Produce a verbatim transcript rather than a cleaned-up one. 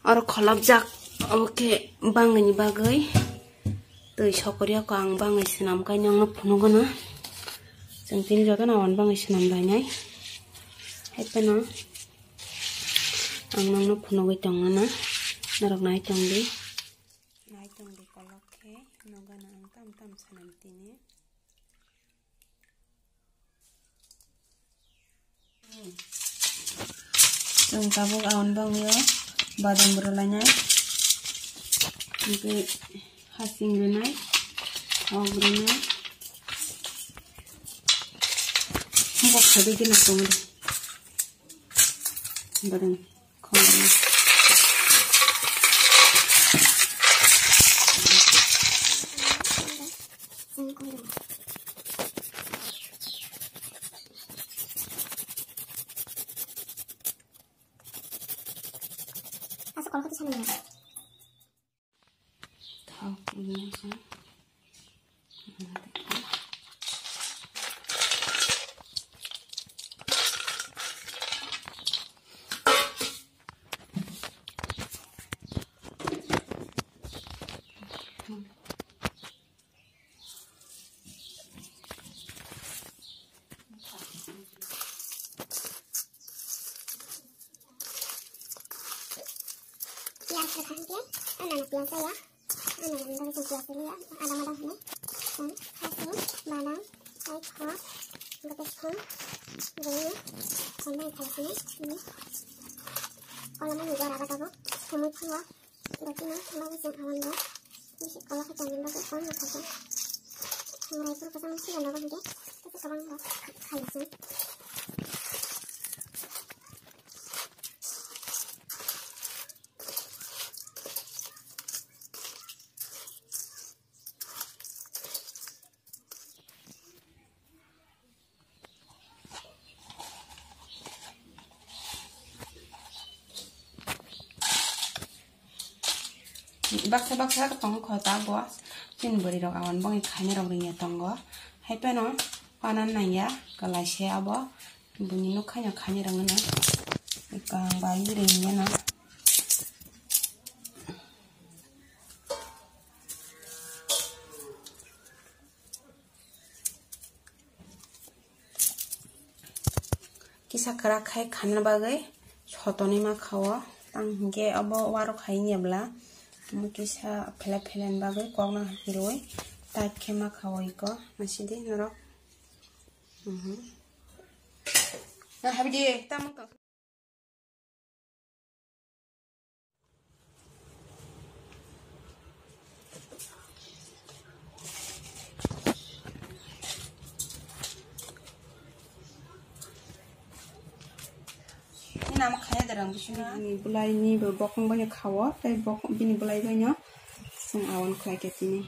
Oro kholopjak, obo khe bangwini bagwi twi sokorya kho ang bangwi swnam khe nokno phunukgwno. Chwng tini jotono aboni bangwi swnam lainai. Hai phano ang nokno phunugwi tongmano, norok nai tongdi. Nai tongdi kolok khe nokgano ang tam tam swnam tini. Chwng tabuk aboni bagwi o badam rwlainai, tei hasing rwnai, thok rwnai. Bok khabi khe nang tongo de. Badam khoroknwi. Aswk kolokha twi sanwi ya. Thok wngya kha. Piyaj rwkha hinkhe, o nana piyaj jaya, o nana ni bagwi chwng piyaj rwliya, adang adang hinwi chwng hasing, badam, tei thok, bwtwi song, bini kolomani gora ba tabuk, sumui phango. Dakino, bagwi chwng awan bo bisi kolokha tongmani bagwi kok naithokjak. Chwng raipor kwchangma siya nogo hinkhe tei kwbangma khaijak. Baksa baksa tongo kho ta bo. Chini bwrwi rok awan bangwi khainai rok ringya tongo. Hai phano panan nangya kwlai se abo. Buini nukha no khainai rok no. Kang bai ringya no. Kisa kwrak khai khanani bagwi sotonwi ma kha o. Tang hinkhe obo uarok hai wngya bwla omo kisa phela phela ni bagwi kokno hai kwrwi tight khe ma kha o iko. Naisidi norok. Mhm. Na habidi tamo to. Nini ama khaya derang bising. Bini bulai ni bo bokong bai kha o, tei bini bulai bai no chwng awan khlai khe tini.